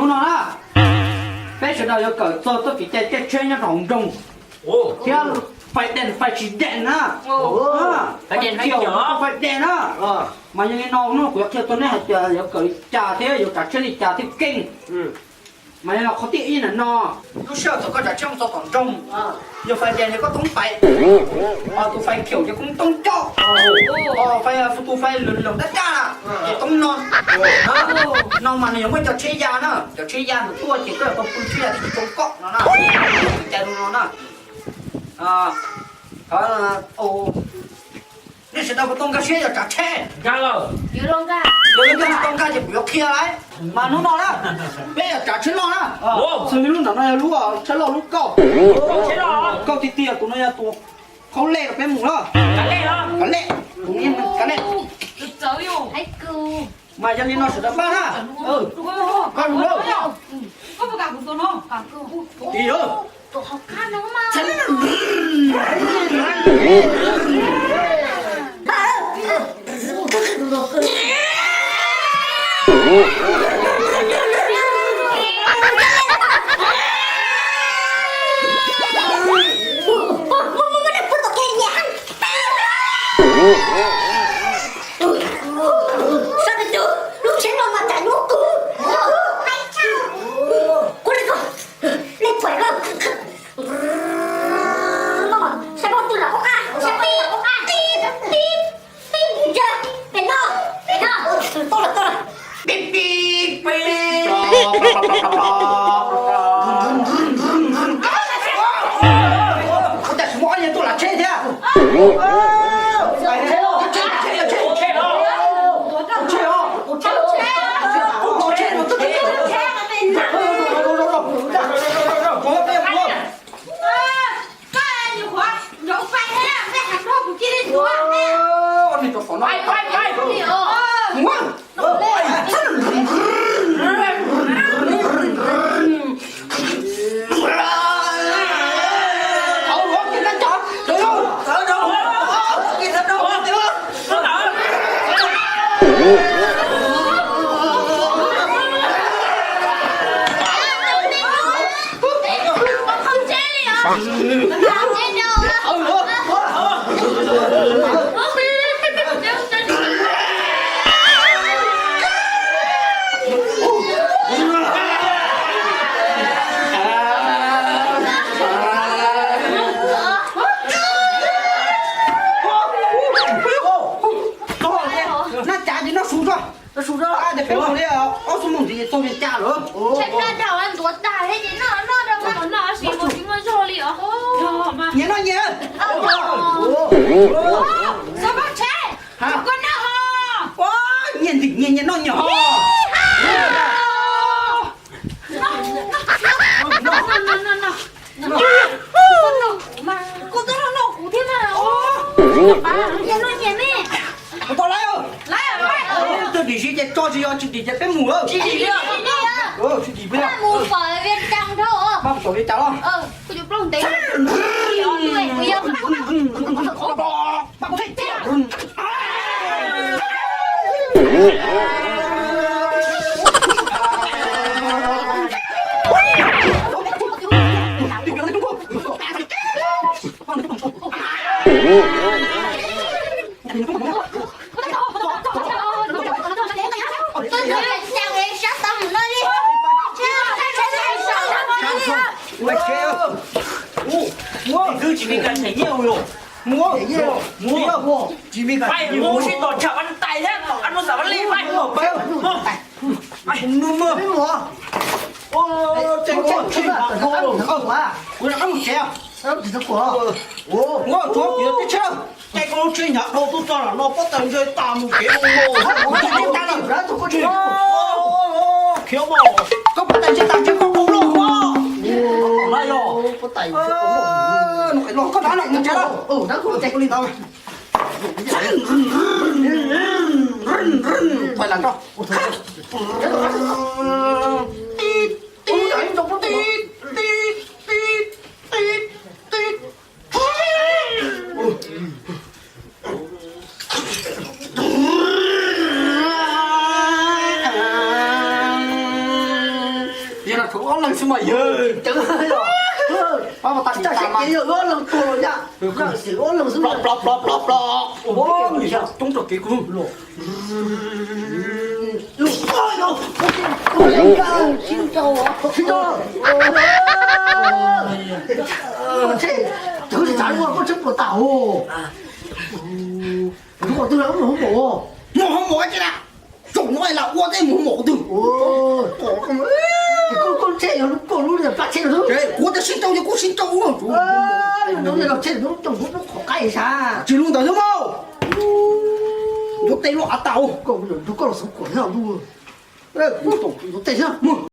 No na, peb sawv daws yuav kawm txog txoj kev cai caij tsheb nyob rau hauv nroog thiab fais dees fais tsis dees na. Fais dees fais dees na. Mas yog li no hnub no kuv yuav qhia txog neb hais tias yuav kawm li cas thiab yuav tsav tsheb li cas thiaj keej. Mas yog qhov thib ib na no, lub sij hawm thaum koj tsav tsheb mus txog tom nroog, yog fais dees ces koj toob fais, tus fais khiaum ces koj toob coj, tus fais lwm lwm dab dab ces toob no. No mas nws yuav muaj cov tsheb ya na, cov tsheb ya nws tuaj ces koj yuav tau pw tsheb ya thiaj tsis tsoo koj no na. Cai no na. Nej sawv daws puas tau nkag siab yuav tsav tsheb? Yog leej twg tsis tau nkag ces kuv yuav qhia lawm. Mas hnub no na, peb yuav tsav tsheb loj na. Xws li lub ntawm no yog lub tsheb loj lub kauj. Kauj tiag tiag tus no yog tus qhaub lej rau peb mus na. Kav lej, kav lej. Mas yog li no sawv daws npaj na. Koj mus lauj. Tis. Pib pib pib. Ua cas tsis muaj ob niag tuaj lav tsheb thiab? Noj cav ces noj su tso, noj su tso, peb mus li ob xuab moos ntxiv txog Vias Cas lawm. Nyias noj nyias. Nyias ntim nyias, nyias noj nyias ho. Kuv tau lawm, twb dim si ces tso, tsis yog tsis dim ces peb mus lawm. Tsis dim peb mus pom Vias Cas los. Mus, mus, mus, mus sib tom tsham vaj tais thiab tom qab nuj xam vaj lej mus. Kuv rov qab mus tsev. Ua, tshuav kuv yuav tib tsheb. Caij koj lub tsheb hnyav dhau tuaj txog no pob tawg ntshe tas mus kev mus. Khiav mas. Koj pob tawg ntshe tas ntshe koj dhau loj mas. Koj no mus tsev lawm. Pais las tso. Ob leeg xwb mas yog. Tsis tau ces yog ob leeg tuag los yam. Yam xwm ob leeg xwb. Plo plo plo plo plo. Ua coob rau kev kuv. Lub, lub, lub, sib nrau, sib nrau. Tsheb, thaum tsis tsav ua koj tsheb puas tau. Tus qhov twg los muaj hoob mom, muaj hoob mom tsis na. Tsoom no lam ua tej mus hoob mom qhov twg. Koj tsheb yog lub, koj lub plab tsheb lub. Kuv tias sib nrau ces kuv sib nrau ua. Tsheb lub tsoom kuv lub qhov qaib sav. Tsis lub ntawd xwb mas. Tus tej lub av tau. Koj los xub kuam nyob lub. Tus tej xwb.